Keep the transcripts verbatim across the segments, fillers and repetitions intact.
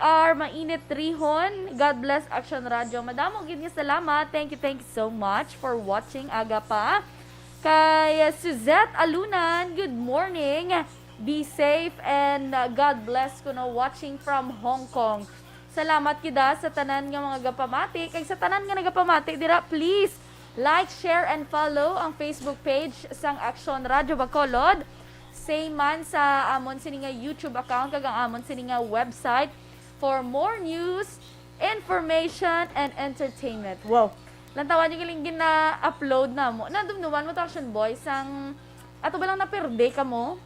R Mainit Rihon, God bless Action Radio. Madamo gid nga salamat. Thank you, thank you so much for watching. Aga pa. Kay Suzette Alunan, good morning. Be safe and, uh, God bless kuno, watching from Hong Kong. Salamat gid, ah, sa tanan nga mga gapamati. Kay sa tanan nga nagapamati dira, please like, share, and follow ang Facebook page sang Action Radio Bacolod. Same man sa amon sini nga YouTube account kag ang amon sini nga website for more news, information, and entertainment. Wow! Lantawan niyo galing gina-upload namo. Nadumduman mo to, Action Boy, sang ato ba lang naperde kamo?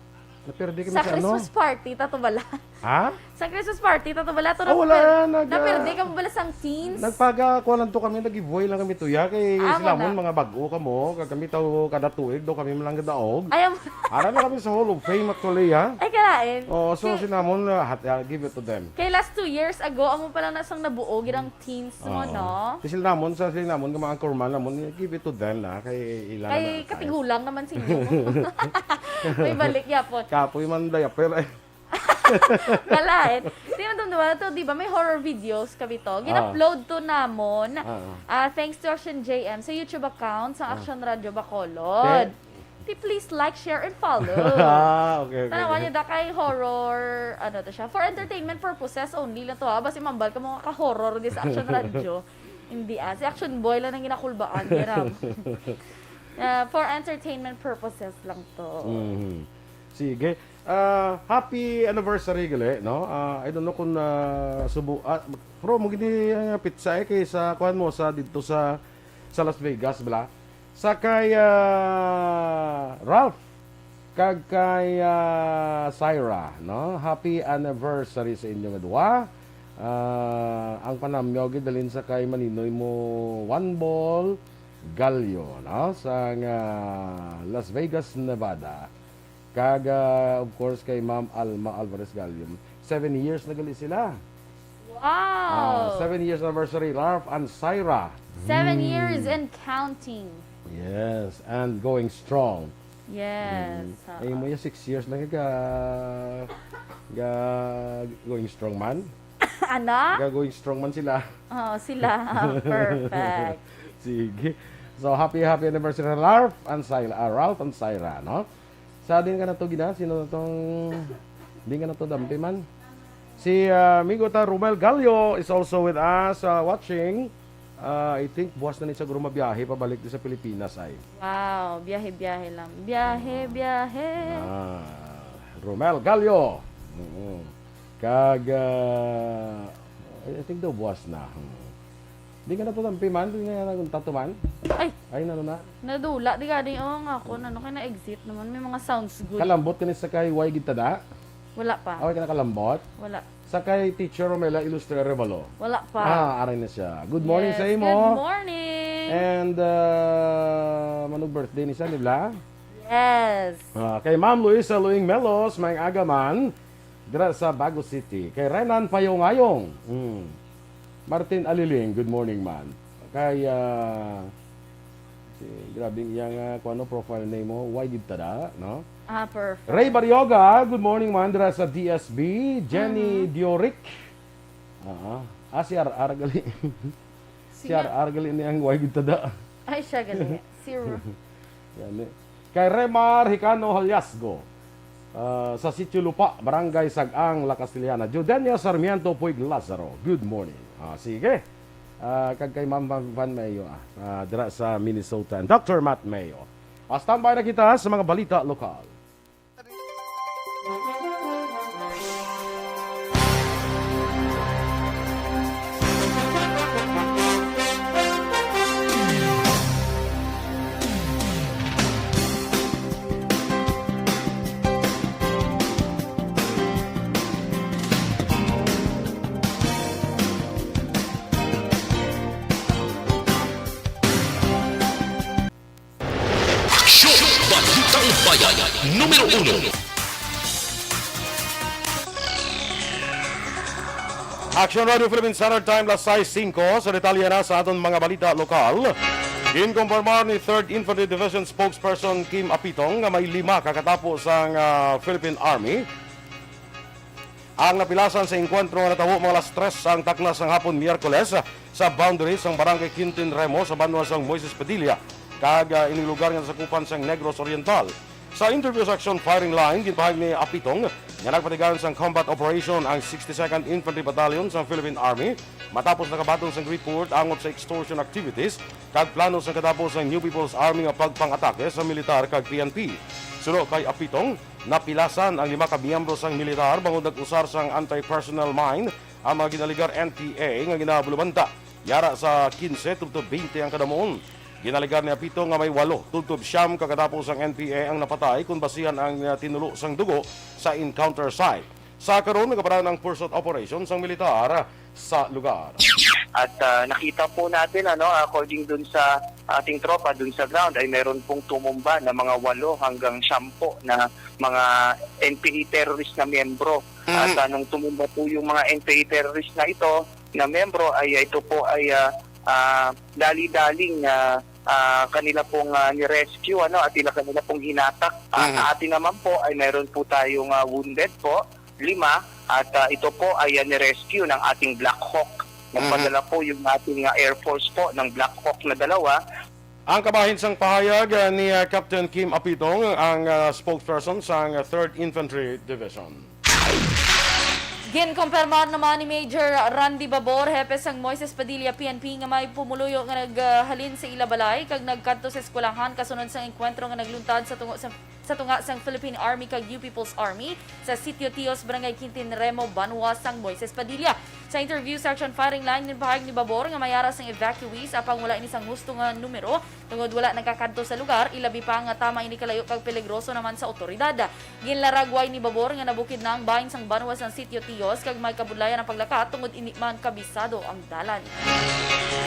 Naperde kami Sa sa ano? Christmas party, tato bala. Ha? Sa Christmas party, tato bala. Ato Ah, wala, naperde, nag-, naperde ah, kamo bala sang teens? Nagpaga, kuha lang to kami, nag-giveaway lang kami to, ya. Kay Ah, sila mo na. Mon, mga bag-o kamo, kag kami taw kada tuig daw kami man lang daog. Ay, am- Ara na kami sa Hall of Fame, actually, ya. Ay, kalain. Oo, so Kay sinamon, ah, hat-, ah, give it to them. Kay last two years ago, amo pa lang na sang nabuo, girang teens mo, Oo. No? Di sila namon, sa sila namon, nga mga anchorman namon, give it to them na, kay ila Kay naman ang katigulang naman sa inyo. May balik yapon. Kapoy man diaper, eh. Kalain. Di man to, di ba? To, di ba, may horror videos kami to. Ah. Gin-upload to namon. Ah. Ah, thanks to Action J M sa YouTube account sa Ah. Action Radio Bacolod. Te- Ti, please like, share, and follow. Ah, okay, okay, Tanawan okay. Niyo, da kay horror, ano to siya, for entertainment purposes only lang to, ha. Basi mambal ka mga ka-horror di sa Action Radio. Hindi, ah. Si Action Boy lang ang ginakulbaan, Hiram. Ah, for entertainment purposes lang to. Mhm. Sige. Ah, happy anniversary gali, no? Ah, I don't know kung, ah, subo, ah, pero mo gini, ah, pizza, eh, kay sa kuan mo sa dito sa, sa Las Vegas, bala. Sa kay, ah, Ralph kag kay, ah, Syra, no? Happy anniversary sa inyo nga duha. Ah, ang panamyaw gid dalin sa kay maninoy mo One Ball Gallo, no? Sa nga Las Vegas, Nevada. Kag, ah, of course, kay Ma'am Alma Alvarez Gallo. Seven years na gali sila. Wow! Ah, seven years anniversary, Ralph and Syra. Seven Hmm. years and counting. Yes, and going strong. Yes, Mm. oo. Ay, mo ya six years lang ka, ka going strong man. Ana? Ka going strong man sila. Oo, sila. Ah, perfect. Sige. So, happy, happy anniversary, Ralph and Syra. Ah, Ralph and Syra, no? Sa din ka na to, gina? Sino na tong, din ka na to, dampi man? Si, ah, amigo ta, Romel Gallo is also with us, ah, watching. Ah, I think buwas na ni siguro mabiyahe pabalik di sa Pilipinas ay. Wow, biyahe-biyahe lang. Biyahe, biyahe. Ah, Romel Gallo. Mm. Kag, ah, I think daw buwas na. Hmm. Di ka na to tampi man, di nga nagtatuman. Ay! Ay, nano na? Nadula, di gani, oh, nga ako, ano, kaya na-exit naman, may mga sounds good. Kalambot ka ni sa kay Way Gintada? Wala pa. Away ka na kalambot? Wala. Sa kay Teacher Romela Ilustre Arevalo? Wala pa. Ah, aray na siya. Good morning Yes, sa imo. Good morning. And, uh, manug birthday ni siya, di ba? Yes. Ah, kay Ma'am Luisa Luing Melos, may aga man, dira sa Bago City. Kay Renan Payongayong. Hmm. Martin Aliling, good morning, man. Kay, ah, si, grabe ang iyang, ah, kung ano, profile name mo, Way Gintada, no? Ah, perfect. Ray Barrioga, good morning, man, dira sa D S B. Jenny Mhm. Dioric. Ah, ah, si R R gali. Si Sige. R R gali ni ang Way Gintada. Ay, siya gali. Si Ru- Yan, eh. Kay Remar Hicano Haliasgo, ah, sa Sitio Lupa, Barangay Sag-ang, La Castellana. Judenia Sarmiento Puig Lazaro, good morning. Ah, sige. Ah, kag kay Ma'am Van, Van Mayo, ah, ah, dira sa Minnesota. And Doctor Matt Mayo. Ah, standby na kita sa mga balita lokal. Aksyon! Balitang Bayan, numero uno. Action Radio Philippine Standard Time, las sais singko. Sa detalye na sa aton mga balita lokal, ginkompormar ni Third Infantry Division Spokesperson Kim Apitong nga may lima ka katapo sang, ah, Philippine Army Ang napilasan sa engkwentro nga natabo mga alas tres sang takna sang hapon Miyerkules sa boundary sang Barangay Quintin Remo sa banwa sang Moises Padilla kag, ah, ining lugar nga nasakupan sang Negros Oriental. Sa interview sa Action Firing Line, ginpahayag ni Apitong nga nagpatigayon sang combat operation ang sixty-second Infantry Battalion sang Philippine Army matapos nakabaton sang report angot sa extortion activities kag plano sang kadapo sang New People's Army nga pagpang-atake sa militar kag P N P. Suno kay Apitong, napilasan ang lima ka miyembro sang militar bangod nag-usar sang anti-personnel mine ang mga ginaligar N P A nga ginabulubanta. Yara sa quince tubtob twenty ang kadamuon. Ginaligar ni Apitong nga may walo tubtob siyam ka kadapo sang N P A ang napatay kon basihan ang, ah, tinulo sang dugo sa encounter site. Sa karon, nagaparaan ang pursuit operation sang militar sa lugar. At, ah, nakita po natin, ano, according dun sa ating tropa dun sa ground, ay meron pong tumumba na mga walo hanggang siyampu na mga N P A terrorist na miyembro. At, ah, nung tumumba po yung mga N P A terrorist na ito, na miyembro, ay ito po ay, ah, ah, dali-daling, ah, ah, kanila pong, ah, ni-rescue, ano, at ila kanila pong hinatak. Ah, Mhm. Sa atin naman po ay meron po tayong, ah, wounded po, lima, at, ah, ito po ay, ah, ni-rescue ng ating Black Hawk. Mhm. Nagpadala po yung ating, ah, Air Force po ng Black Hawk na dalawa. Ang kabahin sang pahayag, ah, ni, ah, Captain Kim Apitong, ang, ah, spokesperson sang Third Infantry Division. Ginkumpirmar naman ni Major Randy Babor, hepe sang Moises Padilla P N P, nga may pumuluyo nga naghalin sa ila balay kag nagkadto sa eskwelahan kasunod sang engkwentro nga nagluntad sa tungo sa, sa tunga sang Philippine Army kag New People's Army sa Sitio Tios, Barangay Quintin Remo, banwa sang Moises Padilla. Sa interview sa Action Firing Line, ginpahayag ni Babor nga may ara sang evacuees, apang wala ini sang husto nga numero tungod wala nagakadto sa lugar, ilabi pa nga tama ini kalayo kag peligroso naman sa awtoridad. Ginlaragway ni Babor nga nabukid na ang bahin sang banwa sang Sitio Tios kag may kabudlayan ang paglakat tungod indi man kabisado ang dalan.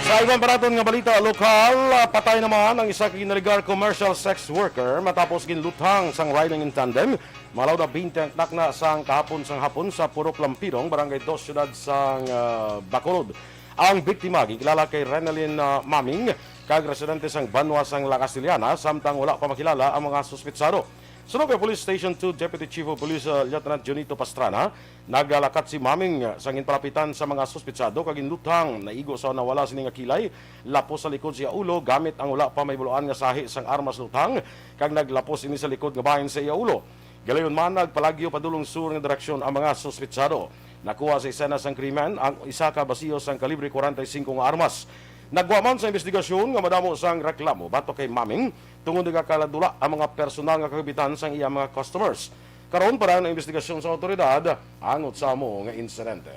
Sa iban pa naton nga balita lokal, patay naman ang isa ka ginaligar commercial sex worker matapos ginluthang sang riding in tandem. Malaw na twenty ang takna sang kahapon sang hapon sa Purok Lampirong, Barangay Dos, siyudad sang, ah, Bacolod. Ang biktima ginkilala kay Renalyn, ah, Maming, kag residente sang banwa sang La Castellana, samtang wala pa makilala ang mga suspetsado. Suno kay Police Station two Deputy Chief of Police, ah, Lieutenant Junito Pastrana, nagalakat si Maming, ah, sang ginpalapitan sa mga suspetsado kag ginluthang, naigo sa nawala sini nga kilay, lapos sa likod sa iya ulo gamit ang wala pa mahibaluan nga sahi sang armas luthang, kag naglapos ini sa likod nga bahin sa iya ulo. Galayon man, nagpalagyo padulong sur nga direksyon ang mga suspetsado. Nakuha sa eksena sang krimen ang isa ka basiyo sang kalibre forty-five nga armas. Nagwa man sa investigasyon nga madamo sang reklamo batok kay Maming tungod nagakaladula ang mga personal nga kagampitan sang iya mga customers. Karon, padayon ang investigasyon sa awtoridad angot sa amo nga insidente.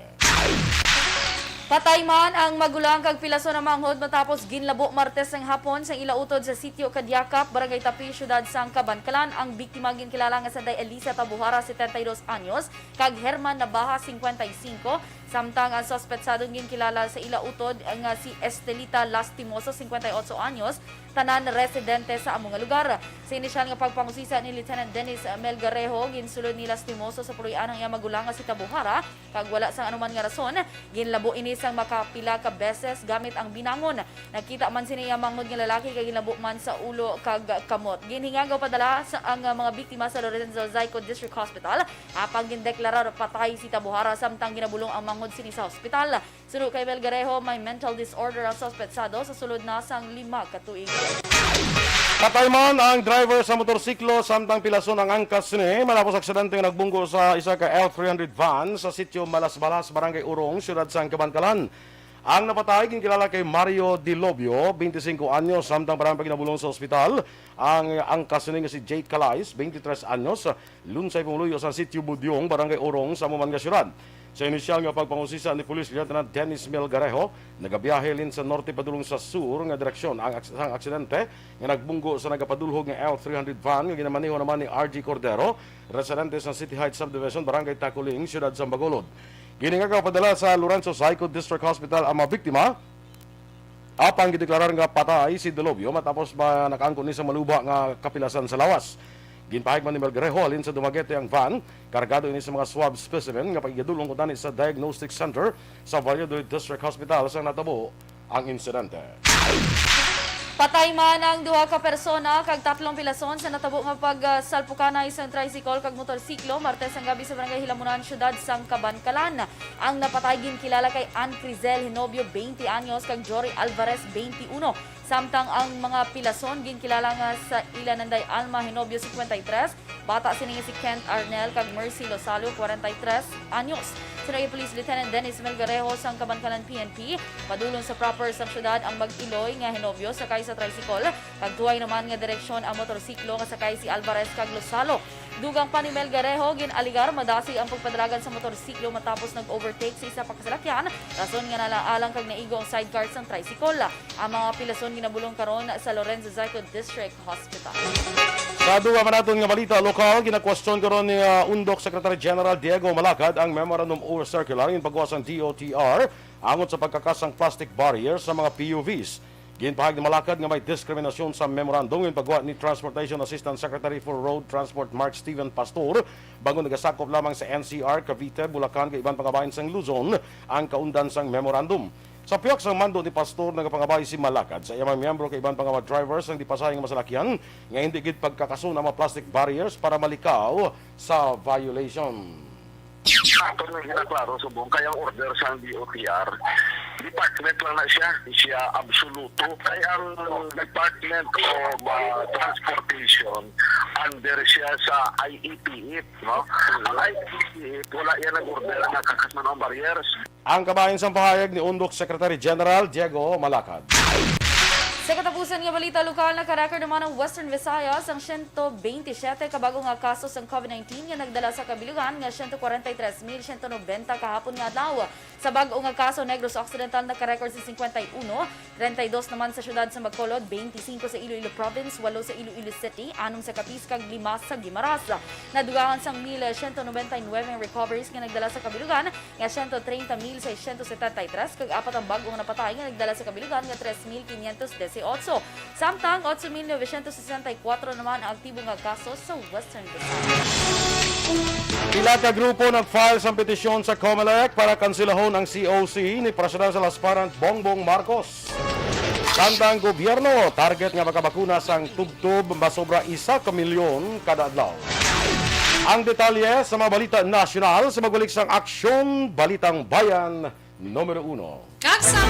Patay man ang magulang kag pilason ang manghod matapos ginlabo Martes sang hapon sang ila utod sa Sitio Kadiakap, Barangay Tapi, siyudad sang Kabankalan. Ang biktima ginkilala nga si Day Elisa Tabuhara, setenta y dos anyos, kag Herman Nabaha, cincuenta y cinco, samtang ang suspetsado ginkilala sa ila utod nga si Estelita Lastimoso, cincuenta y ocho anyos, tanan residente sa amo nga lugar. Sa inisyal nga pagpangusisa ni Lieutenant Dennis Melgarejo, ginsulod ni Lastimoso sa puloy-an ang iya magulang nga si Tabuhara, kag wala sang anuman nga rason. Ginlabo ini sang makapila ka beses gamit ang binangon. Nakita man sini iya manghod nga lalaki kag ginlabo man sa ulo kag kamot. Ginhingagaw padala sa ang mga biktima sa Lorenzo Zyco District Hospital, apang gindeklarar patay si Tabuhara samtang ginabulong ang manghod sini sa hospital. Suno kay Melgarejo, may mental disorder ang suspetsado sa sulod na sang lima ka tuig. Patay man ang driver sa motorsiklo samtang pilason ang angkas sini matapos aksidente nga nagbunggo sa isa ka L three hundred van sa sitio Malasbalas, Barangay Urong, siyudad sang Kabankalan. Ang napatay ginkilala kay Mario Dilobio, twenty-cinco anyos, samtang parang paghinabulong sa ospital. Ang angkas sini nga si Jake Calais, twenty-tres anyos, lunsay pumuluyo sa Sitio Budyong, Barangay Urong, sa amo man nga siyudad. Sa inisyal nga pagpangusisa ni Police Lieutenant Dennis Melgarejo, nagabiyahe halin sa norte padulong sa sur nga direksyon ang aks-, ang aksidente nga nagbunggo sa nagapadulhog nga L three hundred van nga ginamaneho naman ni R G Cordero, residente sa City Heights Subdivision, Barangay Taculing, siyudad sa Bacolod. Ginhingagaw padala sa Lorenzo Zyco District Hospital ang mga biktima. Apang gideklarar nga patay si Delobio matapos ba nakaangkon ni sa maluba nga kapilasan sa lawas. Ginpahayag man ni Melgarejo halin sa Dumaguete ang van, kargado ini sa mga swab specimen nga pag-igadulong kuntani sa Diagnostic Center sa Valladolid District Hospital sang natabo ang insidente. Patay man ang duha ka persona kag tatlong pilason sa natabo nga pagsalpukanay sang tricycle kag motorsiklo Martes sang gabi sa Barangay Hilamunan, Siyudad sang Kabankalan. Ang napatay ginkilala kay Ann Crizel Hinobio, twenty anyos, kag Jory Alvarez, twenty-uno, samtang ang mga pilason ginkilala nga sa ila nanday Alma Hinobio, cincuenta y tres, bata sini nga si Kent Arnel, kag Mercy Losalo, kwarenta y tres anyos. Sinugo ni Police Lieutenant Dennis Melgarejo sang Kabankalan P N P, padulong sa proper sang syudad ang mag-iloy nga hinobyo sakay sa tricycle, kag tuhay naman nga direksyon ang motorsiklo nga sakay si Alvarez kag Losalo. Dugang pa ni Melgarejo, gin-alegar madasig ang pagpadalagan sa motorsiklo matapos nag-overtake sa isa pa ka salakyan, rason nga nalaalang kag naigo ang sidecar sang tricycle. Ang mga pilason ginabulong karon sa Lorenzo Zycod District Hospital. Sa dugang pa naton nga balita lokal, ginakwestiyon karon ni, ah, Undok Secretary General Diego Malacad ang Memorandum or Circular nga ginpagawa sang D O T R angot sa pagkakas sang plastic barrier sa mga P U Vs. Ginpahayag ni Malacad nga may diskriminasyon sa memorandum nga ginpagawa ni Transportation Assistant Secretary for Road Transport Mark Steven Pastor, bangod nagasakop lamang sa N C R, Cavite, Bulacan, kag iban pa nga bahin sang Luzon ang kaundan sang memorandum. Sa pihak sang mando ni Pastor, nagapangabay si Malacad sa iya mga miyembro kag iban pa nga mga drivers sang di pasahi nga masalakyan nga hindi gid pagkakason ang mga plastic barriers para malikaw sa violation. Ato nga ginaklaro subong kay ang order sang D O T R, department lang na siya, siya absoluto. Kay ang Department of, uh, Transportation, under siya sa I E P F, no? Ang I E P F, wala yan nag-order nga kakason ang barriers. Ang kabahin sang pahayag ni Undok Secretary General Diego Malacad. Sa katapusan nga balita lokal, naka-record naman ang Western Visayas ang siyento bentisiete ka bag-o nga kaso sang COVID nineteen nga nagdala sa kabilugan nga siyento kwarenta y tres mil siyento nobenta kahapon nga adlaw. Sa bag-o nga kaso, Negros Occidental naka-record sa cincuenta y uno, treinta y dos naman sa siyudad sa Bacolod, veinticinco sa Iloilo Province, walo sa Iloilo City, anom sa Capiz, kag lima sa Guimaras. Nadugangan sang mil siyento nobenta y nuebe ang recoveries nga nagdala sa kabilugan, nga siyento treinta mil seiscientos setenta y tres, kag apat ang bag-o nga napatay nga nagdala sa kabilugan nga tres mil quinientos dieciocho. Samtang, otso mil novecientos sesenta y kuwatro naman ang aktibo nga kaso sa Western Visayas. Pila ka grupo nag-file sang petisyon sa Comelec para kansilahon ang C O C ni Presidential Aspirant Bongbong Marcos. Samtang, gobyerno target nga makabakuna sang tubtob masobra isa ka milyon kada adlaw. Ang detalye sa mga balita nasyonal sa magbalik sang Aksyon Balitang Bayan Numero Uno. Kag sa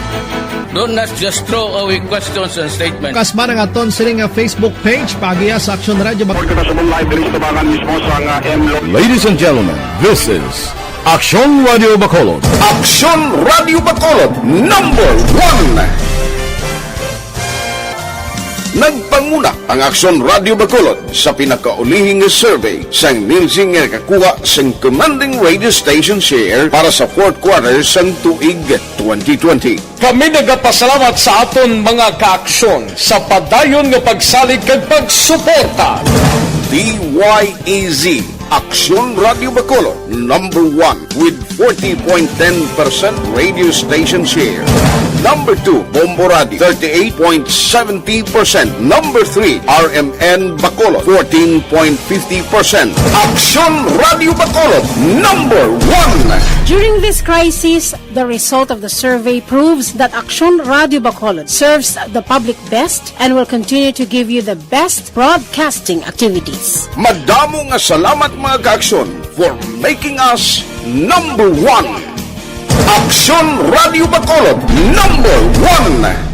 Don't not just throw away questions and statements. Kasman ang aton sini nga Facebook page, paagiha sa Aksyon Radyo Bac- Kita sa live diri sa tabangan mismo sa nga M Lo- Ladies and gentlemen, this is Aksyon Radyo Bacolod. Aksyon Radyo Bacolod, number one. Nagpanguna ang Aksyon Radyo Bacolod sa pinakaulihing nga survey sang Nielsen nga nakakuha sang commanding radio station share para sa fourth quarter sang tuig twenty twenty. Kami nagapasalamat sa aton mga kaaksyon sa padayon nga pagsalig kag pagsuporta. D Y E Z, Aksyon Radyo Bacolod, number one with forty point ten percent radio station share. Number two, Bombo Radio, thirty-eight point seventy percent. Number three, R M N Bacolod, fourteen point fifty percent. Aksyon Radyo Bacolod, number one. During this crisis, the result of the survey proves that Aksyon Radyo Bacolod serves the public best and will continue to give you the best broadcasting activities. Madamo nga salamat, mga kaaksyon, for making us number one. Aksyon Radyo Bacolod, number one.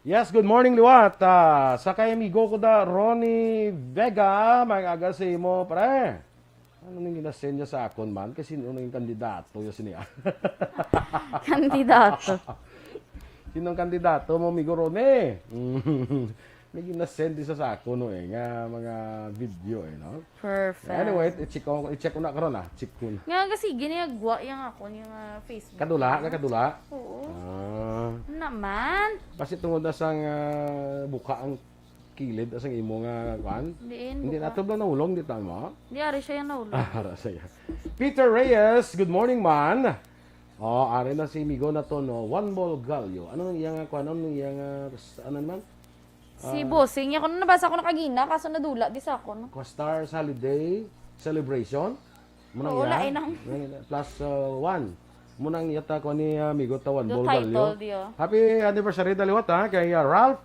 Yes, good morning, liwat. Ah, sa kay amigo ko da, Ronnie Vega, may aga sa imo, pre. Ano nang ginasend niya sa akon man? Kasi ano nang kandidato niya sini? Kandidato. Sinong kandidato mo, Migo Rone? May ginasend siya sa akon, no, eh, nga mga video, eh, no? Perfect. Anyway, i-check ko, i-check ko na karon, ah. Check ko na. Nga kasi ginagwa yang ako yung ah, Facebook. Kadula, ka kadula. Oo. Ah, Naman. Basi tungod na sang ah, buka ang kilid sang imo nga kuan. Diin, Hindi buka. Nato ba naulong di tama? Di ari siya yung naulong. Ah, para saya. Peter Reyes, good morning, man. Oh, ari na si Migo na to, no. One ball galyo. Ano nang iyang kuan? Ano nang iyang ah, s- ano naman? Si Bossing, ako na nabasa ko na kagina, kaso nadula, di sa ako, no? Stars Holiday Celebration. Muna Oo, iya. lain ang- Plus uh, one. Muna ang yata ko ni uh, Migo Tawan The Bol title, Galyo. diyo. Happy anniversary daliwat ha kay uh, Ralph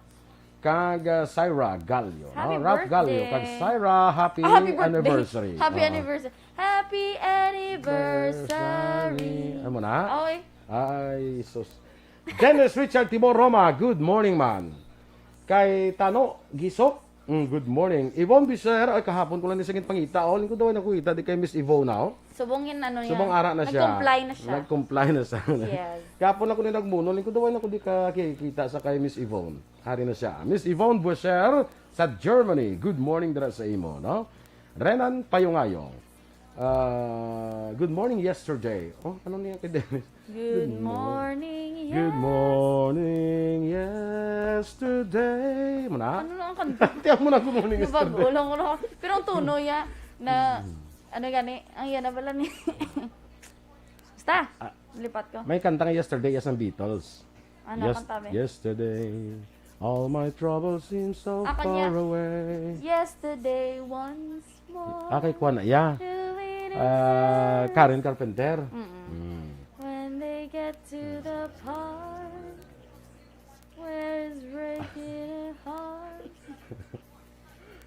kag uh, Syra Galyo. Happy no? Ralph Galyo birthday. Kag Syra, happy, Ah, happy birthday. anniversary. Happy Oo. Anniversary. Happy anniversary. Ano na? Oy. Ay, sus. Dennis Richard Timor Roma, good morning, man. Kay Tano Gisok, mm, good morning. Yvonne Biser, ay kahapon ko lang ni sangit pangita. Oh, lingkod daw na kuita di kay Miss Yvonne now. Subong yun, ano niya. Subong ara na siya. Nag-comply na siya. Nag-comply na siya. Yes. Kahapon ako ni nagmuno, lingkod daw na ko di ka kikita sa kay Miss Yvonne. Hari na siya. Miss Yvonne Buescher sa Germany. Good morning dira sa imo, no? Renan Payungayong. Ah, good morning yesterday. Oh, ano niya kay Dennis? Good morning, yes. Good morning yesterday. Mo na? Ano na ang kanta? Tiyan mo na good morning Nabago yesterday. lang ko na. Pero ang tono ya na, ano gani, ang yan na pala ni. Basta, Ah. lipat ko. May kanta nga yesterday, yes, ang Beatles. Ano, Yes- kanta, be? Yesterday, all my troubles seem so Ako far niya. Away. Yesterday once more. Ah, kay kuan na, yeah. Till it Ah, is Karen Carpenter. Mm-mm. Mm. When they get to the part where it's breaking a heart,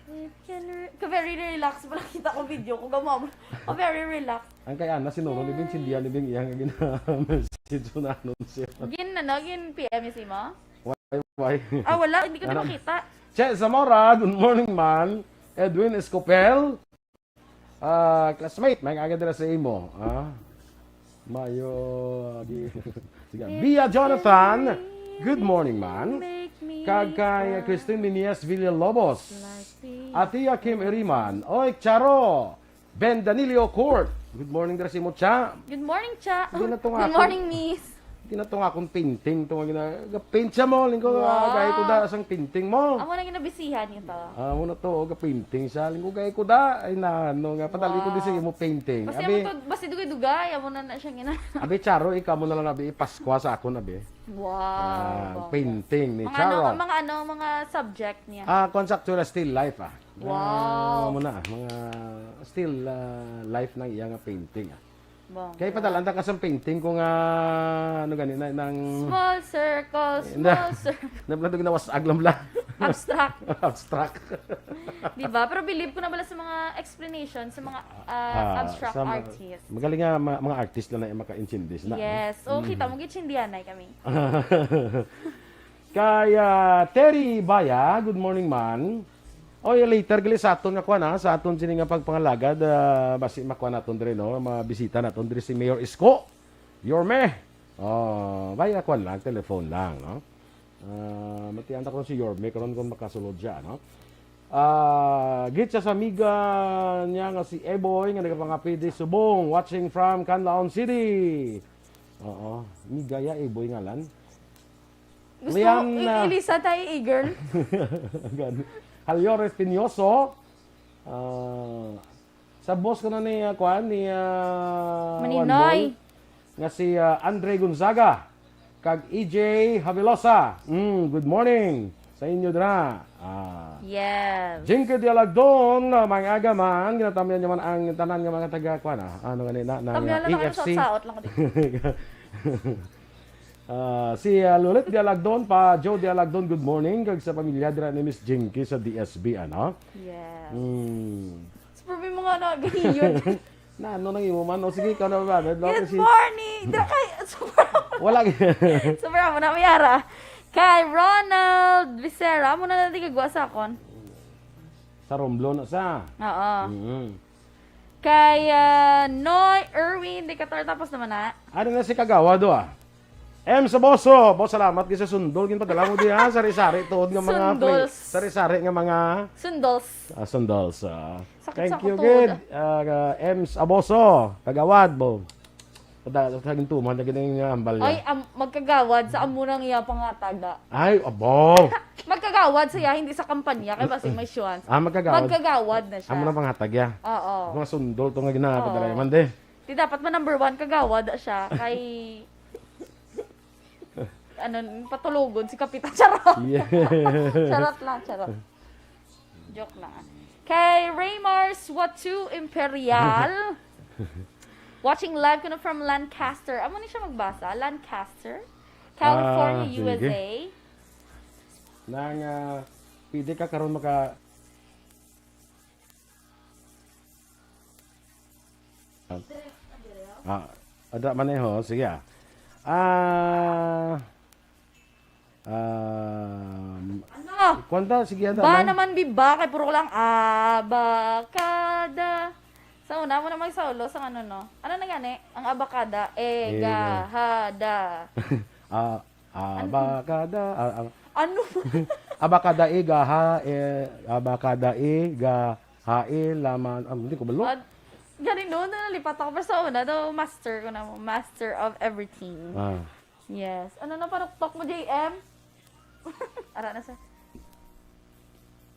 it can re- ka very relax. Wala kita ko video ko. Gamo. Ka very relax. Ang kay Ana, sinuro ni Bing, sindihan ni Bing, iyang gina-message ko na anunsyo. Gin, ano, gin P M si mo? Why, why? Ah, wala. Hindi ko Ano? Makita. Che Zamora, good morning, man. Edwin Escopel. Ah, classmate, may aga dira sa imo. Ah, mayo, di, sige. Bia Jonathan, good morning, man. Kag kay Christine Minias Villalobos. Atia Kim Iriman. Oy, Charo. Ben Danilio Court. Good morning dira sa imo, Cha. Good morning, Cha. Hindi na to nga Good ako. Morning, Miss. Hindi na to nga akong painting. Ito nga gina-, paint siya mo. Lingko, Wow. gaya ko da sang painting mo. Amo na ginabisihan niyo to. Ah, mo na to, ga painting siya. Lingko, gaya ko da. Ay, na, ano nga, padali ko di sa Wow. imo painting. Basta Abi, mo to, basta dugay-dugay, amo na na siya gina. Abi, Charo, ikaw mo na lang abi, Pascua sa akon, abi. Wow. Ah, bongga. Painting ni Mga Charo. ano, mga ano, mga subject niya. Ah, conceptual still life, ah. Wow. Ah, mo na, mga still ah, life ng iya nga painting, ah. Bongga. Kaya padala, ang takas ang painting ko nga, ano gani, na, ng... Small circle, Na- small circle. Nabla to ginawas aglam la. Abstract. Abstract. Di ba? Pero believe ko na bala sa mga explanation, sa mga ah, Ah, abstract sa mga- artist. Magaling nga, ma- mga artist lang na yung makaintindi na. Yes. O, kita Mhm. mo, gitsindihan na kami. Kay ah, Terry Baya, good morning, man. Oy, later gali sa aton nga kuan, ha, sa aton sini nga pagpangalagad, ah, basi makuha naton diri, no, mabisita naton diri si Mayor Isko Yorme. Oh, via kuan lang, telephone lang, no. Ah, matian ta ko si Yorme karon kung makasulod siya, no. Ah, greet siya sa amiga niya nga si Eboy nga nagapangapid di subong, watching from Canlaon City. Oo, amiga ya Eboy ngalan. Gusto Liam mo, na. Ilisa tayo, eh, girl. Gan- Halio Espinoso. Ah, sa boss ko na ni, ah, kuan, ni ah, Maninoy. Juan Bol, nga si ah, Andre Gonzaga kag E J Havelosa. Mm, good morning sa inyo dira. Ah, Yes. Jinky Dialagdon, ah, mga aga man, ginatamyan niya man ang tanan nga mga taga, kuan, ah, ano gani na, na, Tamyan lang E ako F C. Sa saot lang ko dito. Ah, si ah, Lolet Dialagdon, pa Joe Dialagdon, good morning. Kag sa pamilya dira ni Miss Jinky sa D S B, ano? Yes. Hmm. Super may mga nagahiyon. Na ano nang imo man? O sige, ikaw na ba? Medlo, Good kasi morning! Dira kay, super, wala. super mo na, Mayara. Kay Ronald Vicera, mo na natin kagwa sa akon. Sa Romblon na sa. Oo. Mhm. Kay, ah, Noy Erwin de Cator, tapos naman na. Ano na si Kagawad, ah? M sa Boso, boss, salamat gid sa sundol ginpadala mo diha, sari-sari tuod nga mga play-, Sundols. Sari-sari nga mga, Sundols. Ah, sundols, ah. Sakit Thank sa you, kutuod, gid. Ah, ah, M sa Boso, Kagawad, bo. Kada sa gintuman na gid ang hambal niya. Ay, am-, magkagawad sa amo nang iya pangatag da. Ay, abo. Magkagawad siya, hindi sa kampanya, kay basig may chance. Ah, magkagawad. Magkagawad na siya. Amo na pangatag ya. Oo. Mga sundol to nga ginapadala Oo. man, de. Di dapat man number one, kagawad siya. Kay, ano, patulogon si Kapitan. Charot. Yeah. Charot lang, charot. Joke lang. Kay Raymar Swatu Imperial. Watching live ko na from Lancaster. Amo ni siya magbasa? Lancaster? California, Ah, sige. U S A. Nang, ah, pwede ka karon maka- Ah, ada man eh, ho. Sige, ah. Ah, um, Ano? Kwanta, sige, ada Ba man. naman, biba, kay puro ko lang abakada. Sa una mo na magsaulo sa ano, no? Ano na gani? Ang abakada, Ega. egahada. Ah, Ano? abakada, ah, ah, Ano? abakada, egaha, eh, abakada, egaha, eh, laman, ah, hindi ko balo. Ah, gani, no, nalipat ako, pero sa una, daw, master ko na mo. Master of everything. Ah. Yes. Ano na paroktok mo, J M? Ara na sa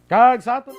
Kag sa aton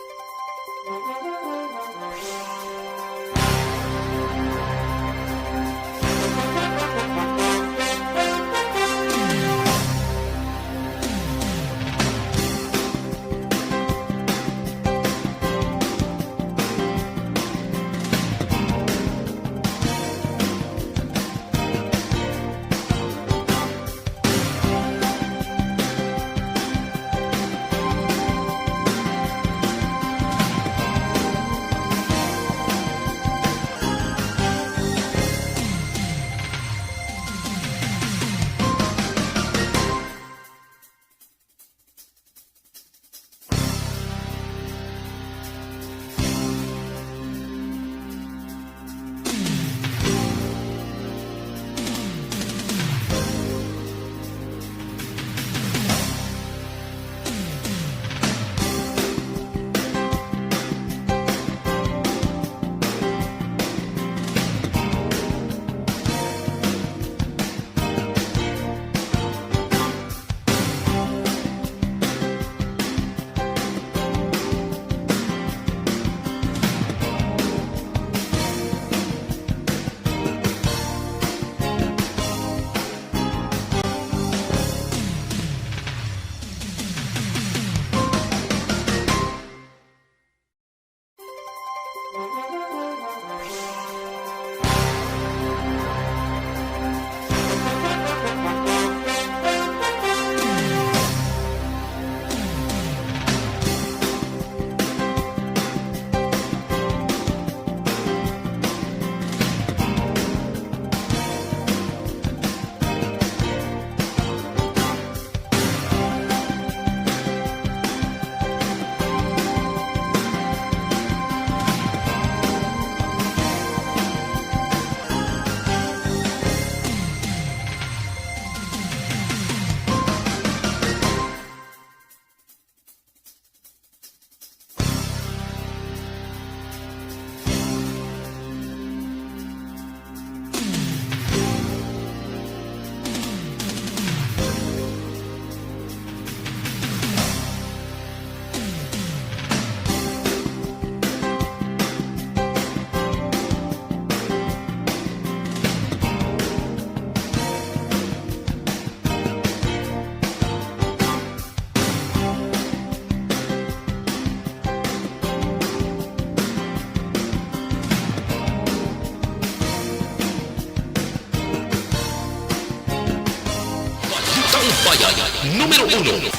Balitang Bayan, numero uno.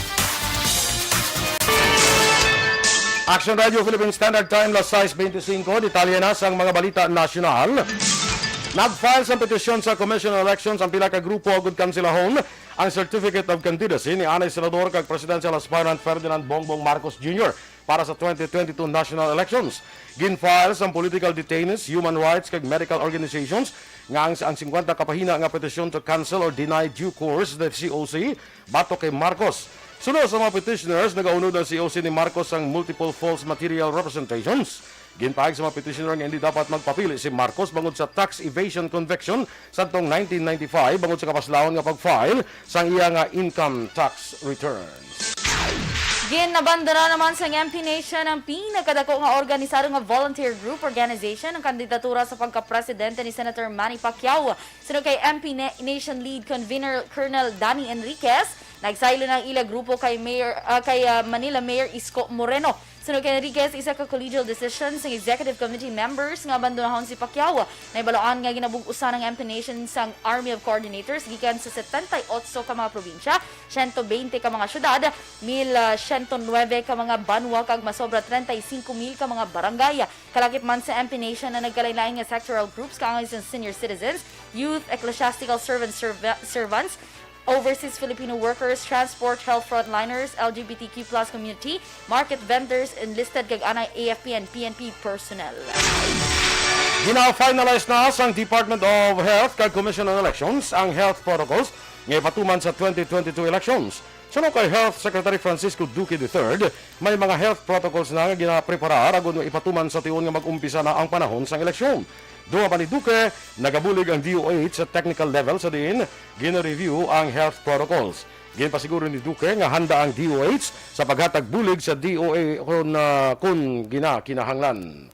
Action Radio Philippine Standard Time, las sais beintisinko. Detalye na sang mga balita nasyonal. Nag-file sang petisyon sa Commission on Elections ang pila ka grupo agud kanselahon ang certificate of candidacy ni anay Senador kag presidential aspirant Ferdinand Bongbong Marcos Junior para sa twenty twenty-two national elections. Gin-file sang political detainees, human rights, kag medical organizations nga ang, ang singkwenta ka pahina nga petition to cancel or deny due course the C O C batok kay Marcos. Suno sa mga petitioners, nagaunod ang C O C ni Marcos sang multiple false material representations. Ginpahayag sa mga petitioner nga hindi dapat magpapili si Marcos bangod sa tax evasion conviction sadtong nineteen ninety-five bangod sa kapaslawan nga pag-file sang iya nga income tax returns. Ginabandona naman sang M P Nation ang pinakadako nga organisado nga volunteer group organization ang kandidatura sa pagkapresidente ni Senator Manny Pacquiao. Suno kay M P Na- Nation Lead Convener Colonel Danny Enriquez, nagsaylo na ang ila grupo kay Mayor ah, kay ah, Manila Mayor Isko Moreno. Suno kay Enriquez, isa ka collegial decision sang executive committee members nga abandonahon si Pacquiao. Nahibaluan nga ginabug-usan ang M P Nation sang Army of Coordinators gikan sa setenta y otso ka mga probinsya, siyento bente ka mga syudad, mil siyento nuebe ka mga banwa kag masobra treinta y cinco mil ka mga barangay. Kalakip man sa M P Nation ang nagkalain-lain nga sectoral groups kaangay sang senior citizens, youth, ecclesiastical servant serva- servants, overseas Filipino workers, transport, health frontliners, L G B T Q plus community, market vendors, enlisted kag anay A F P and P N P personnel. Gina-finalize na sang Department of Health kag Commission on Elections ang health protocols nga ipatuman sa twenty twenty-two elections. Suno kay Health Secretary Francisco Duque the third, may mga health protocols na nga ginapreparar agod nga ipatuman sa tion nga mag-umpisa na ang panahon sang eleksyon. Duha pa ni Duque, nagabulig ang D O H sa technical level sa diin gina-review ang health protocols. Ginpasiguro ni Duque nga handa ang D O H sa paghatag bulig sa D O A kon, ah, kon ginakinahanglan.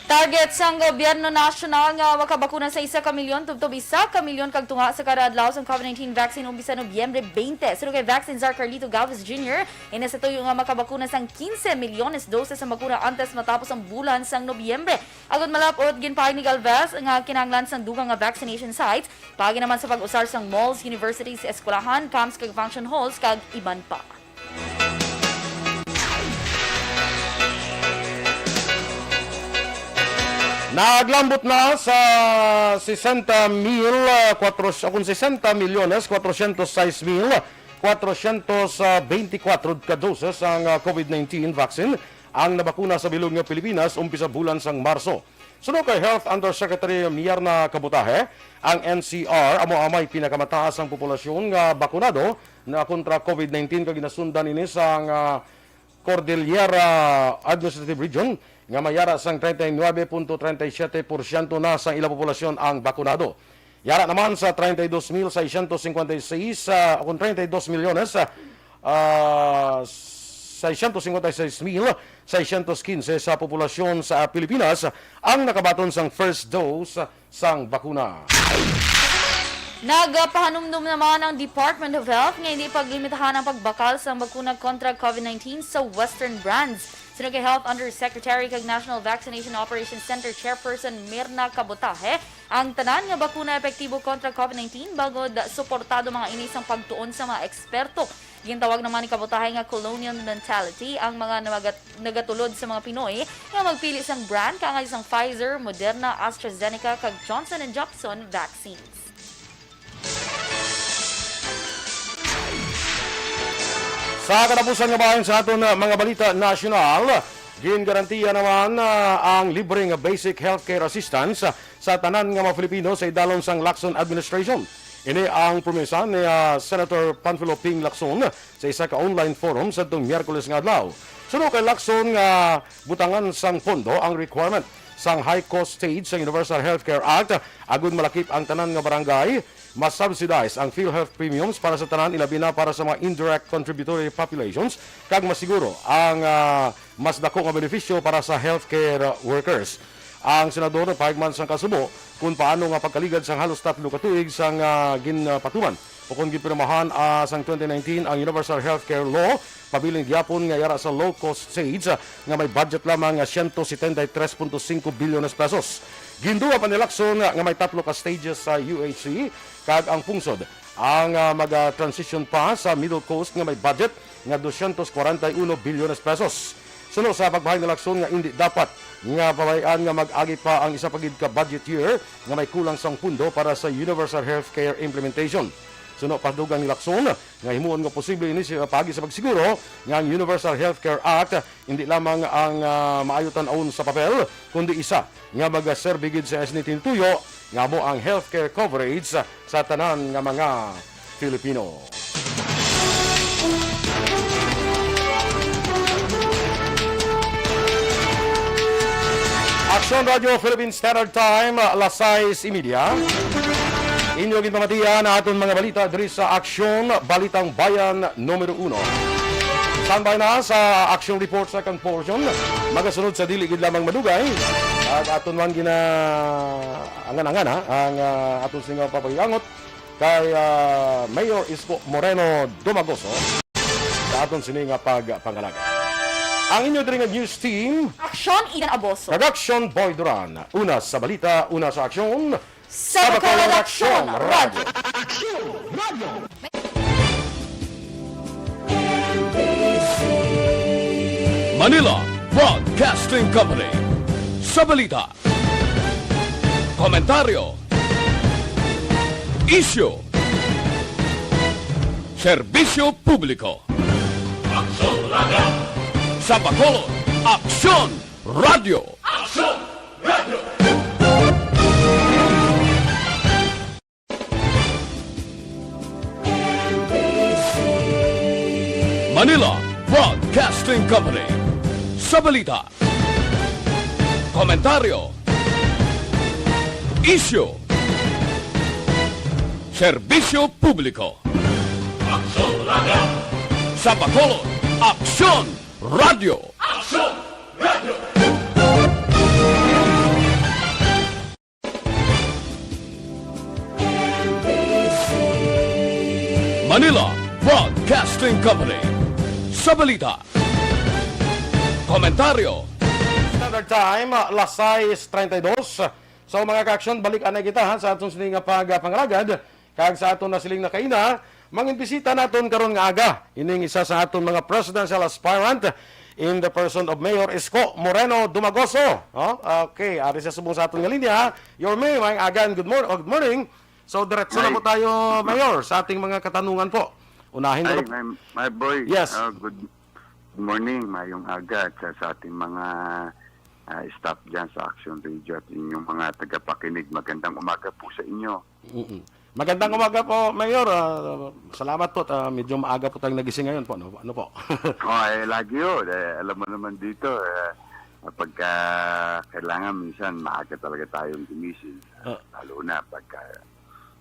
Target sang gobyerno nasyonal nga makabakuna sa isa ka milyon tubtob isa ka milyon kag tunga sa kada adlaw sang COVID nineteen vaccine umpisa Nobyembre twenty. Suno kay Vaccine Czar Carlito Galvez Junior, ina sa tuyo nga makabakuna sang quince milyones doses ang bakuna antes matapos ang bulan sang Nobyembre. Agod malap-ot, ginpahayag ni Galvez nga kinahanglan sang dugang nga vaccination sites, paagi naman sa pag-usar sang malls, universities, eskwelahan, camps kag function halls kag iban pa. Naglambot na sa sesenta mil, ah, kwatro, kung sesenta milyones, kwatrosyentos sais mil, kwatrosyentos beintikwatro ka doses ang, ah, COVID nineteen vaccine ang nabakuna sa bilog nga Pilipinas umpisa bulan sang Marso. Suno kay Health Undersecretary Myrna Cabutaje, ang N C R amo ang may pinakamataas ang populasyon nga bakunado na kontra COVID nineteen kag ginasundan ini sang, ah, Cordillera Administrative Region nga may yara sang treinta y nuebe punto treinta y siete porsyento na sang ila populasyon ang bakunado. Yara naman sa treinta y dos mil seiscientos cincuenta y seis, ah, kung treinta y dos milyones, ah, ah, seiscientos cincuenta y seis mil seiscientos quince sa populasyon sa Pilipinas ang nakabaton sang first dose sang bakuna. Nagapahanumdom naman ang Department of Health nga hindi paglimitahan ang pagbakal sang bakuna kontra COVID nineteen sa Western brands. Suno kay Health Undersecretary kag National Vaccination Operations Center Chairperson Myrna Cabutaje, ang tanan nga bakuna epektibo kontra COVID nineteen bangod suportado man ini sang pagtuon sa mga eksperto. Gintawag naman ni Cabutaje nga colonial mentality ang mga namagat- nagatulod sa mga Pinoy nga magpili sang brand kaangay sang Pfizer, Moderna, AstraZeneca kag Johnson and Johnson vaccines. Sa katapusan nga bahin sa aton, ah, mga balita nasyonal, gingarantiya naman, ah, ang libre nga basic healthcare assistance, ah, sa tanan nga mga Filipino sa idalom sang Lacson administration. Ini ang promesa ni, ah, Senator Panfilo Ping Lacson sa isa ka online forum sadtong Miyerkules nga adlaw. Suno kay Lacson nga butangan sang pondo ang requirement sang high cost stage sang Universal Healthcare Act agud malakip ang tanan nga barangay, ma-subsidize ang PhilHealth premiums para sa tanan, ilabi na para sa mga indirect contributory populations, kag masiguro ang, ah, mas dako nga benepisyo para sa healthcare workers. Ang senador nagpahayag man sang kasubo kung paano nga pagkaligad sang halos tatlo ka tuig sang, ah, ginpatuman o kon ginpirmahan, ah, sang twenty nineteen ang Universal Healthcare Law, pabilin gyapon nga yara sa low-cost stage, ah, nga may budget lamang nga siyento setenta y tres punto singko bilyones pesos. Ginduwa pa ni Lacson nga may tatlo ka stages sa U H C kag ang pungsod ang, ah, maga-transition pa sa middle coast nga may budget nga dosyentos kwarenta y uno bilyones pesos. Suno sa pagbahin ni Lacson nga indi dapat nga pabayaan nga mag-agi pa ang isa pa gid ka budget year nga may kulang sang pundo para sa universal healthcare implementation. Suno pa dugang ni Lacson nga himuon nga posible ini sa paagi sa pagsiguro nga ang Universal Healthcare Act indi lamang ang, ah, maayo tan-awon sa papel, kundi isa nga magaserbi gid sa S N T tuyo nga amo ang healthcare coverage sa tanan nga mga Filipino. Aksyon Radio Philippine Standard Time, alas sais y media. Inyo ginpamatian ang aton mga balita diri sa Aksyon Balitang Bayan numero uno. Standby na sa Aksyon Report second portion. Magasunod sa dili gid lamang madugay. At aton man gina angan-angan, ha, ang, ah, aton sini nga pagpahiangot kay, ah, Mayor Isko Moreno Dumagoso sa aton sini nga pagpangalaga. Ang inyo diri nga news team, Aksyon, Eden Aboso. Production, Boy Duran. Una sa balita, una sa aksyon. Sa Bacolod, Aksyon Radio. Manila Broadcasting Company. Sa balita, komentaryo, isyu, serbisyo publiko. Aksyon Radio. Sa Bacolod, Aksyon Radio. Aksyon Radio. Manila Broadcasting Company. Sa balita, komentaryo, isyu, serbisyo publiko. Aksyon Radio. Sa Bacolod, Aksyon Radio. Aksyon Radio. Manila Broadcasting Company. Sa balita, komentaryo. Standard Time, alas sais treinta y dos. So, mga ka-aksyon, balik anay kita, ha, sa aton sini nga pagpangalagad. Kag sa aton nasiling na kaina, manginbisita naton karon nga aga ining isa sa aton mga presidential aspirant in the person of Mayor Isko Moreno Dumagoso. Oh, okay, ari sa subong sa aton nga linya, ha. Yorme, maayong aga and good mor-, oh, good morning. So, diretso na Ay. po tayo, Mayor, sa ating mga katanungan po. Unahin ko Ay, na my, my boy, Yes. uh, good morning, mayong aga at sa, sa ating mga, uh, staff dyan sa Action Radio at inyong mga tagapakinig. Magandang umaga po sa inyo. Mm-mm. Magandang umaga po, Mayor. Ah, salamat po. Ah, medyo maaga po tayong nagising ngayon po, no? Ano po? Oh, eh, lagi yun. Eh, alam mo naman dito, eh, pagka kailangan minsan maaga talaga tayong gumising. Ah. Lalo na pagka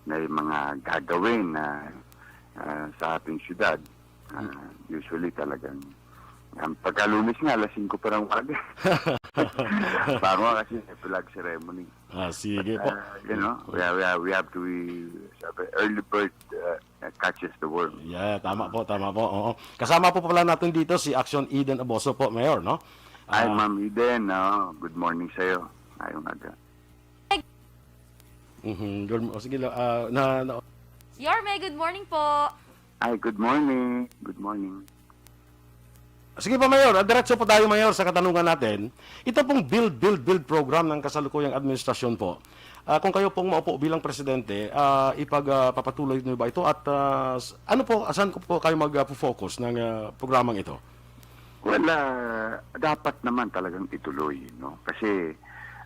may mga gagawin na, ah, sa ating syudad. Ah, Mm. usually talagang, ang pagka Lunes nga, alas singko pa ng umaga. Baka kasi may flag ceremony. Ah, sige But, po. uh, you know, we have, we have, we have to, we, sabi, early bird, uh, catches the worm. Yeah, tama po, tama po. Oo. Kasama po pala natin dito si Action Eden Aboso po, Mayor, no? Hi, Ah. Ma'am Eden. Oh, good morning sa'yo. Ngayong aga. Mhm, good mo-, sige lang, ah, na, na Yorme, good morning po. Hi, good morning. Good morning. Sige po, Mayor. Ah, diretso po tayo, Mayor, sa katanungan natin. Ito pong Build, Build, Build program ng kasalukuyang administrasyon po. Ah, kung kayo pong maupo bilang presidente, ah, ipag, ah, papatuloy niyo ba ito? At, ah, s-, ano po, saan ko po kayo mag, ah, focus ng, ah, programang ito? Well, ah, dapat naman talagang ituloy, no? Kasi,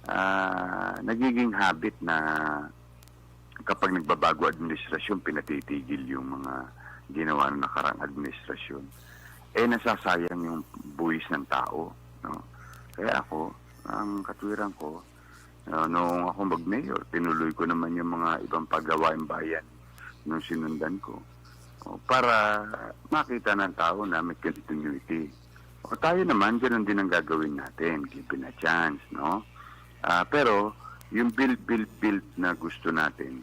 ah, nagiging habit na kapag nagbabago administrasyon, pinatitigil yung mga ginawa ng nakarang administrasyon. Eh, nasasayang yung buwis ng tao, no? Kaya ako, ang katwiran ko, ah, noong ako mag-mayor, tinuloy ko naman yung mga ibang paggawaing bayan nung sinundan ko. O, para makita ng tao na may continuity. O, tayo naman, ganun din ang gagawin natin, given a chance, no? Ah, pero yung build, build, build na gusto natin,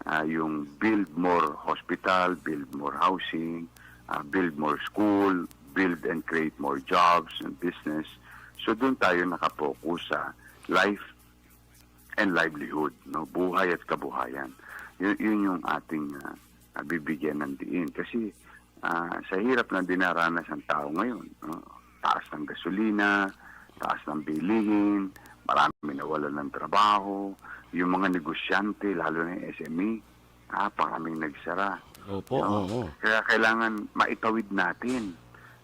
ah, yung build more hospital, build more housing, ah, build more school, build and create more jobs and business. So, doon tayo nakapokus sa life and livelihood, no? Buhay at kabuhayan. Yun, yun yung ating, ah, ah, bibigyan ng diin. Kasi, ah, sa hirap na dinaranas ng tao ngayon, no? taas ng gasolina, taas ng bilihin, marami nawalan ng trabaho, yung mga negosyante, lalo na yung S M E, napakaming nagsara. Opo, No? oo. Kaya kailangan maitawid natin,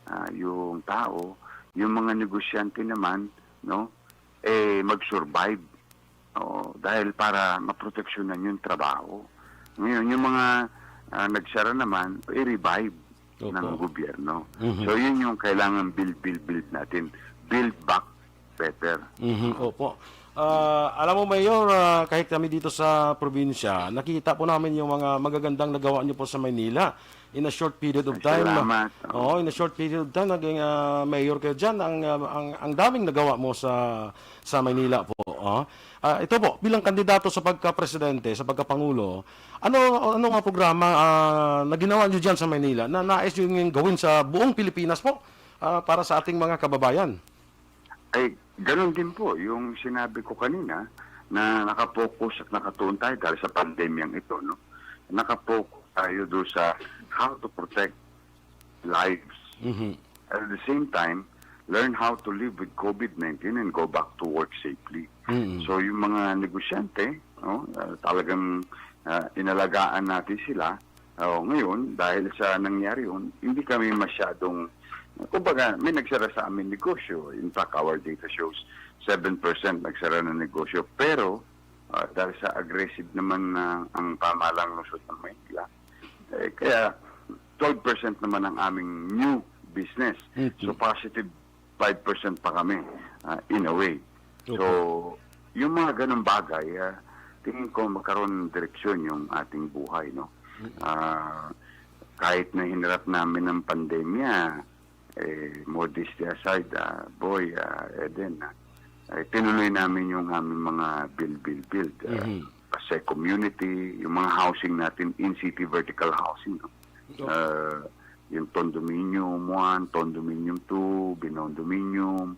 ah, yung tao, yung mga negosyante naman, no, eh, mag-survive. Oo, dahil para maproteksyonan yung trabaho. Ngayon, yung mga, ah, nagsara naman, i-revive Opo. ng gobyerno. Mhm. So, yun yung kailangan build, build, build natin. Build back better. Mhm, opo. Ah, alam mo, Mayor, ah, kahit kami dito sa probinsya, nakita po namin yung mga magagandang nagawa niyo po sa Maynila in a short period of Ay, time. salamat. Oo, in a short period of time, naging, ah, mayor kayo dyan. Ang, ah, ang, ang daming nagawa mo sa, sa Maynila po. Oh. Ah, ito po, bilang kandidato sa pagka-presidente, sa pagkapangulo, ano, ano nga programa, ah, na ginawa niyo dyan sa Maynila na nais niyo yung gawin sa buong Pilipinas po, ah, para sa ating mga kababayan? Ay, ganun din po yung sinabi ko kanina na nakapokus at nakatuon tayo dahil sa pandemyang ito, no? Nakapokus tayo do sa how to protect lives. Mhm. At the same time, learn how to live with covid nineteen and go back to work safely. Mm. So, yung mga negosyante, no, ah, talagang, ah, inalagaan natin sila. Oh, ngayon, dahil sa nangyari yun, hindi kami masyadong, kumbaga, may nagsara sa aming negosyo. In fact, our data shows seven percent nagsara ng negosyo. Pero, ah, dahil sa aggressive naman na ang pamahalang lungsod ng Maynila, eh, kaya twelve percent naman ang aming new business. Mhm. So, positive five percent pa kami, ah, in a way. Opo. So, yung mga ganong bagay, ah, tingin ko magkaroon ng direksyon yung ating buhay, no? Mm. Ah, kahit na hinarap namin ang pandemya, eh, modesty aside, ah, Boy, ah, Eden, ah, eh, tinuloy namin yung aming mga build, build, build. Ah, Mhm. Pasay community, yung mga housing natin, in-city vertical housing, no? Opo. Ah, yung Condominium one, Condominium two, Binondominium,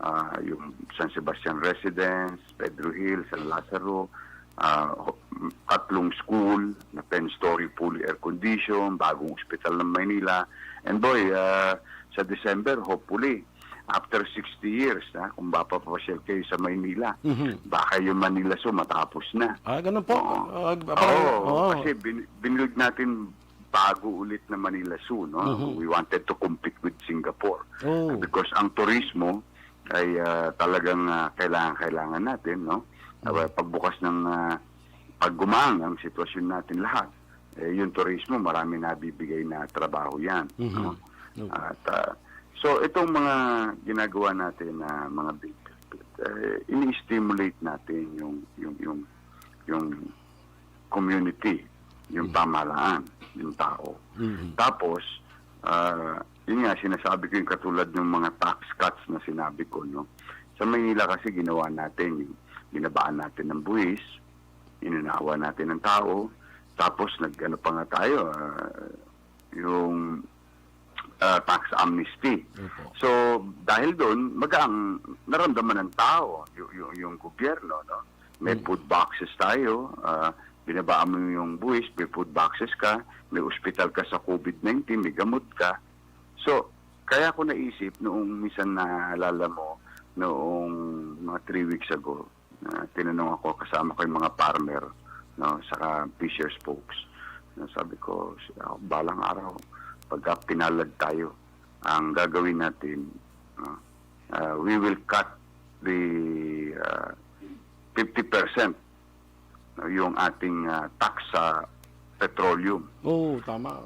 ah, yung San Sebastian Residence, Pedro Hill, San Lazaro, ah, ho-, tatlong school na ten-story fully air-conditioned, bagong ospital ng Maynila. And boy, ah, sa December, hopefully, after sixty years, ha, kung mapapasyal kayo sa Maynila, Mhm. baka yung Manila Zoo matapos na. Ah, ganun po. Oo. Ah, parang, Oo, oo. kasi bin-, binild natin bago ulit na Manila Zoo, no? Mhm. We wanted to compete with Singapore. Oh. Because ang turismo ay, ah, talagang, ah, kailangan, kailangan natin, no? Mhm. Ah, pagbukas ng, ah, pag gumang ang sitwasyon natin lahat, eh, yung turismo, marami nabibigay na trabaho yan, Mhm. no? Okay. At, ah, so, itong mga ginagawa natin na mga big, eh, ini-stimulate natin yung, yung, yung, yung community, yung Mhm. pamahalaan, yung tao. Mhm. Tapos, ah, yun nga, sinasabi ko yung katulad ng mga tax cuts na sinabi ko, no? Sa Maynila kasi ginawa natin yung, binabaan natin ng buwis, inunawa natin ng tao, tapos nag-ano pa nga tayo, ah, yung, ah, tax amnesty. Opo. So, dahil doon, magaang naramdaman ng tao, yu-, yu-, yung gobyerno, no? May Mm. food boxes tayo, ah, binabaan mo yung buwis, may food boxes ka, may ospital ka sa covid nineteen, may gamot ka. So, kaya ko naisip noong minsan naalala mo, noong mga three weeks ago, na tinanong ako, kasama ko yung mga farmer, no, saka fishers folks. No, sabi ko, "Ako, balang araw, pagka pinalad tayo, ang gagawin natin, no, ah, we will cut the, ah, fifty percent, no, yung ating, ah, tax sa petroleum. Oo, tama.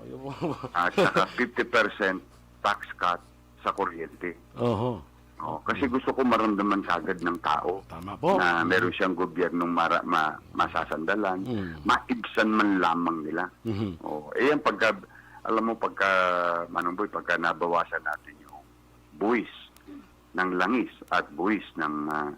At saka fifty percent tax cut sa kuryente." Oho. Oh, kasi gusto ko maramdaman kagad ng tao Tama po. na meron siyang gobyernong mara-, ma-, masasandalan, Mm. maibsan man lamang nila. Mhm. Oh, eh, yan pagka, alam mo, pagka, Manong Boy, pagka nabawasan natin yung buwis ng langis at buwis ng, ah,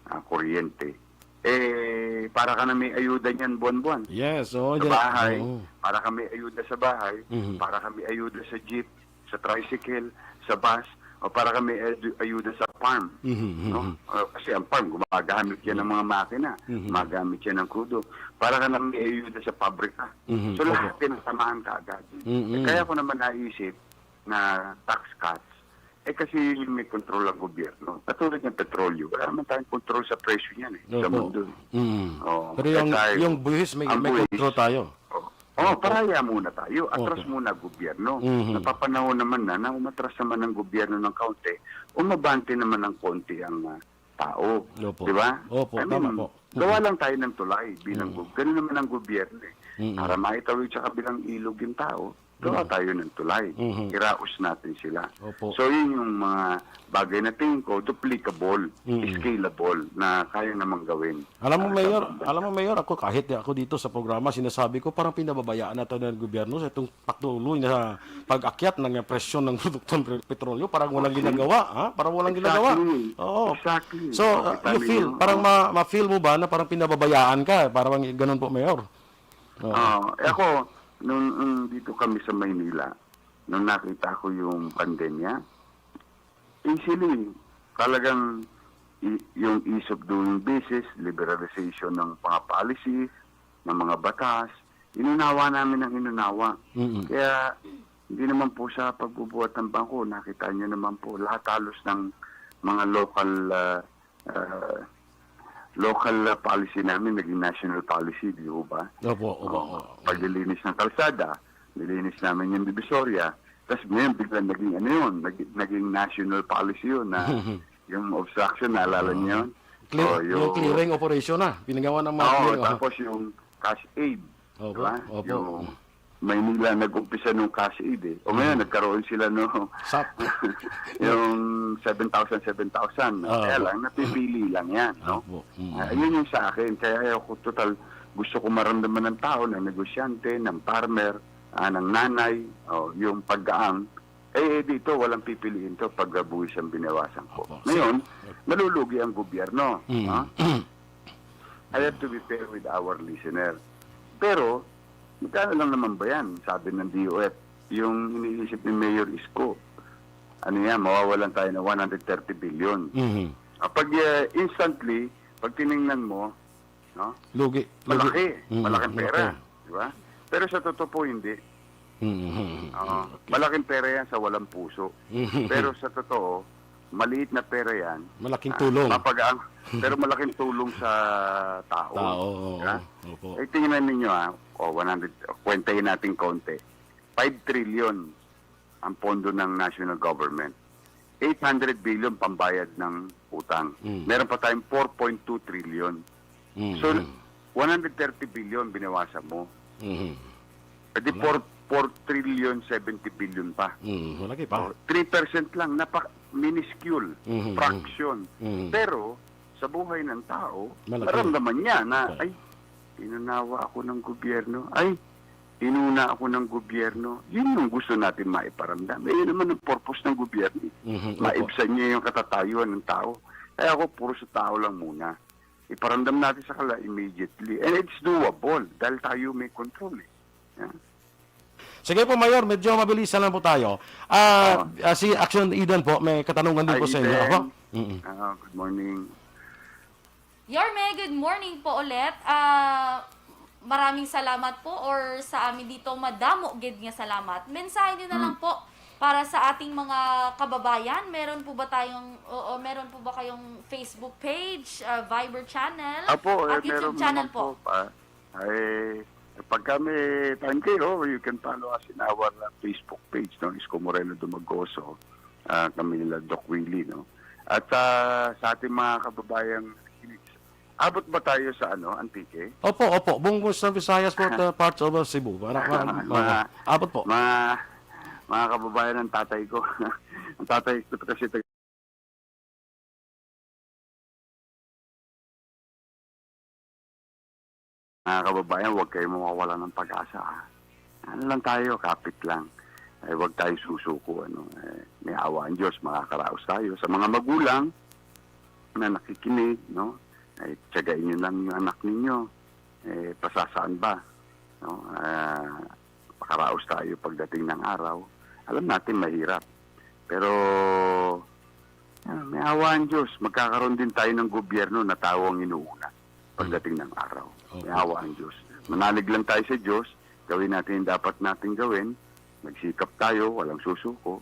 ah, kuryente, eh, para ka na may ayuda niyan buwan-buwan. Yes, oo, Sa di-, bahay, oo. para ka may ayuda sa bahay, Mhm. para ka may ayuda sa jeep, sa tricycle, sa bus, o para ka may ayu-, ayuda sa farm, Mhm, no? mhm. Ah, kasi ang farm, gumagamit yan ng mga makina, Mhm. gumagamit yan ng krudo. Para ka na may ayuda sa pabrika. Mhm, So, opo. lahat tinatamaan ka agad. Mhm. Eh, kaya ko naman naisip na tax cuts, Eh, kasi may control ang gobyerno. Katulad ng petrolyo, wala naman tayong control sa presyo niyan eh, sa Opo. mundo eh. Mm. Oo. Pero yung, Eh, tayo, yung buhis, may, ang may buhis, control tayo. Oh, oh, paraya muna tayo. Atras Opo. Muna gobyerno. Mhm. Napapanahon naman na, na umatras naman ang gobyerno ng kaunti, umabante naman ng konti ang ah, tao. Opo. Di ba? Opo, I mean, tama po. Gawa lang tayo ng tulay bilang Mhm. gob-, ganun naman ang gobyerno eh. Mhm. Para maitawid sa kabilang ilog yung tao, gawa tayo ng tulay. Mhm. Iraos natin sila. Opo. So, yun yung mga bagay na tingin ko duplicable, Mhm. scalable, na kaya namang gawin. Alam mo, Ah, Mayor, sa- alam mo, Mayor, ako kahit di ako dito sa programa, sinasabi ko, parang pinababayaan na tayo ng gobyerno sa itong patuloy na pag-akyat ng presyo ng produktong pre- petrolyo. Parang walang ginagawa, ha? Parang walang ginagawa. Exactly. Oo. Exactly. So, Oo, uh, kita you feel, ninyo. parang ma- ma-feel mo ba na parang pinababayaan ka? Parang ganun po, Mayor. Oo. Ah, eh ako, nung, nung dito kami sa Maynila, nung nakita ko yung pandemya, easily, talagang i- yung ease of doing business, liberalization ng mga policies, ng mga batas, inunawa namin ang inunawa. Mm-mm. Kaya hindi naman po sa pagbubuhat ng bangko, nakita niyo naman po, lahat halos ng mga local ah, ah, local ah, policy namin naging national policy, di ho ba? Opo, opo, Oh, opo. Paglilinis ng kalsada, nilinis namin yung Divisoria. Tapos ngayon, biglang naging ano yun, naging, naging national policy yun na yung obstruction, naalala niyo yun? Clear, Oh, yung clearing operation na. Pinagawa ng mga Oo, clearing. Oh. Tapos yung cash aid. Opo, Di ba? opo. Yung Maynila nag-umpisa nung cash aid eh. O ngayon, nagkaroon sila no Sap. yung seven thousand, seven thousand. Ah, Kaya opo. Lang, napipili lang yan. No? Opo. Mm. Ah, yun yung sa akin. Kaya ako total, gusto ko maramdaman ng tao, ng negosyante, ng farmer, ah, ng nanay, o yung paggaang. Eh, eh, dito, walang pipiliin to pag buwis ang binawasan ko. Opo. Ngayon, nalulugi ang gobyerno. Mm. Ha? I have to be fair with our listener. Pero, magkano lang naman ba yan? Sabi ng D O F, yung iniisip ni Mayor Isko, ano yan, mawawalan tayo ng one hundred thirty billion. Mhm. Ah, pag uh, instantly, pag tiningnan mo, no? Lugi. Lugi. Malaki, Mhm. malaking pera, Malaki. Di ba? Pero sa totoo po hindi. Mhm. Oo. Malaking pera yan sa walang puso. Mhm. Pero sa totoo, maliit na pera yan. Malaking Ah, tulong. Mapagaang, pero malaking tulong sa tao. Tao, oo. Di ba? Opo. Eh, tingnan ninyo ah, o one hundred, kwentahin natin konti. Five trillion ang pondo ng national government. Eight hundred billion pambayad ng utang. Mm. Meron pa tayong four point two trillion. Mhm. So, one hundred thirty billion binawasan mo. Mhm. Pwede four, four trillion seventy billion pa. Mhm. Malaki pa. Oh, three percent lang, napaka minuscule, Mhm. fraction. Mhm. Pero sa buhay ng tao, Malaki. Naramdaman niya na, Correct. Ay, inunawa ako ng gobyerno. Ay, inuna ako ng gobyerno. Yun yung gusto natin maiparamdam. Eh, yun naman ang purpose ng gobyerno. Mhm. Opo. Maibsan niya yung katatayuan ng tao. Kaya ako, puro sa tao lang muna. Iparamdam natin sa kanila immediately. And it's doable dahil tayo may control eh. Yeah. Sige po, Mayor, medyo mabilisan lang po tayo. Ah, Oo. ah, si Action Eden po, may katanungan din Hi, po sa inyo. Eden. Opo. Mm-mm. Ah, good morning. Yorme, good morning po ulit. Ah, maraming salamat po or sa amin dito, madamo gid nga salamat. Mensahe niyo na lang po para sa ating mga kababayan. Meron po ba tayong, o, o meron po ba kayong Facebook page, ah, Viber channel, Apo, eh, at YouTube meron channel naman po? po. Ah, eh, pagka may time kayo, you can follow us in our uh, Facebook page, no? Isko Moreno Dumagoso, ah, kami nila Doc Willie, no? At ah, sa ating mga kababayang nakikinig, abot ba tayo sa ano, Antique? Opo, opo. Buong Western Visayas po, uh, parts of uh, Cebu. Para, para, Mga- abot po. Mga, mga kababayan ng tatay ko. Ang tatay ko kasi taga- Mga kababayan, huwag kayo mawawala ng pag-asa. Ha? Ano lang tayo, kapit lang. Ay, huwag tayo susuko. Ano? Eh, may awa ang Diyos, makakaraos tayo. Sa mga magulang na nakikinig, no? Ay, tiyagain nyo lang yung anak ninyo. Eh, pasasaan ba? No? Ah, makaraos tayo pagdating ng araw. Alam natin, mahirap. Pero, ah, may awa ang Diyos. Magkakaroon din tayo ng gobyerno na tao ang inuuna pagdating ng araw. May Okay. Awa ang Diyos. Manalig lang tayo sa Diyos. Gawin natin yung dapat natin gawin. Magsikap tayo, walang susuko.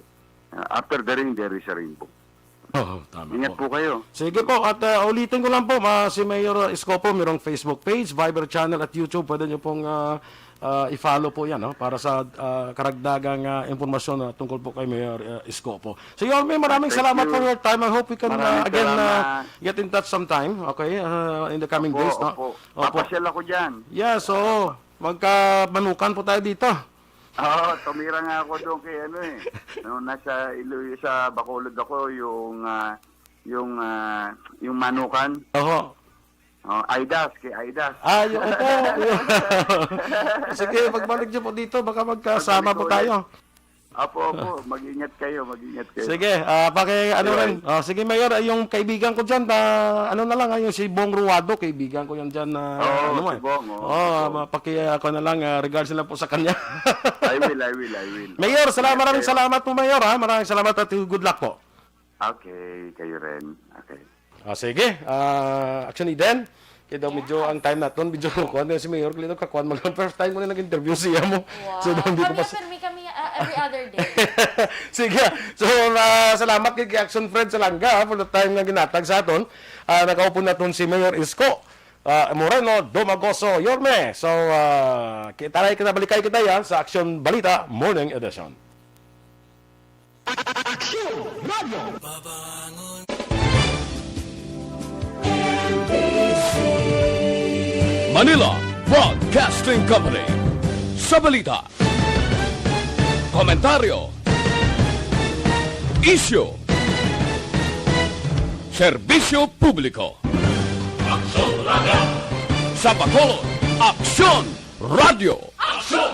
Ah, after the rain, there is a rainbow. Oo, tama Ingat po. po kayo. Sige po, at ah, ulitin ko lang po, ah, si Mayor Isko po, mayroong Facebook page, Viber channel at YouTube. Pwede nyo pong ah, ah, i-follow po yan, no? Para sa ah, karagdagang ah, impormasyon na tungkol po kay Mayor ah, Isko po. So Yorme, maraming Thank salamat you. for your time. I hope we can ah, Maraming again ah, salamat. Get in touch sometime, okay? Ah, in the coming Opo, days, no? opo. Opo. Papasyal ako dyan. Yeah, so, magkamanukan po tayo dito. Oo, tumira nga ako doon kay ano eh. Nung nasa Iloilo, sa Bacolod ako, yung ah, yung ah, yung Manukan. Oho. Oh, Aidas, kay Aidas. Ah, yun po. Yun. Sige, pagbalik nyo po dito, baka magkasama po Pagbalik tayo. Opo, opo. Mag-ingat kayo, mag-ingat kayo. Sige, ah, paki, ano Ayun. rin. Ah, sige, Mayor, ay yung kaibigan ko dyan, ah, ano na lang, ah, yung si Bong Ruado, kaibigan ko yan dyan. Ah, Oo, ano mo, si eh. Bong, oo, Oo, si Bong. ma- paki, ah, ako na lang, ah, regards na lang po sa kanya. I will, I will, I will. Mayor, salamat, Ingat maraming kayo. salamat po, Mayor, ha? Maraming salamat at good luck po. Okay, kayo rin. Okay. Ah, sige. Ah, Action Eden. Kaya daw medyo ang time naton, medyo kuwan na si Mayor Cleo, kakuan mag first time ko na nag-interview siya mo. Wow. So, daw hindi ko Kami, pas- permi kami ah, every other day. Sige. So, ah, salamat kay Action Fred Salanga for the time nga ginatag sa aton. Ah, nakaupon naton si Mayor Isko ah, Moreno Domagoso Yorme. So, ah, kita na kita, balikay kita yan sa Action Balita Morning Edition. Manila Broadcasting Company. Sa balita, komentaryo, isyu, serbisyo publiko. Aksyon Radio. Sa Bacolod, Aksyon Radio. Aksyon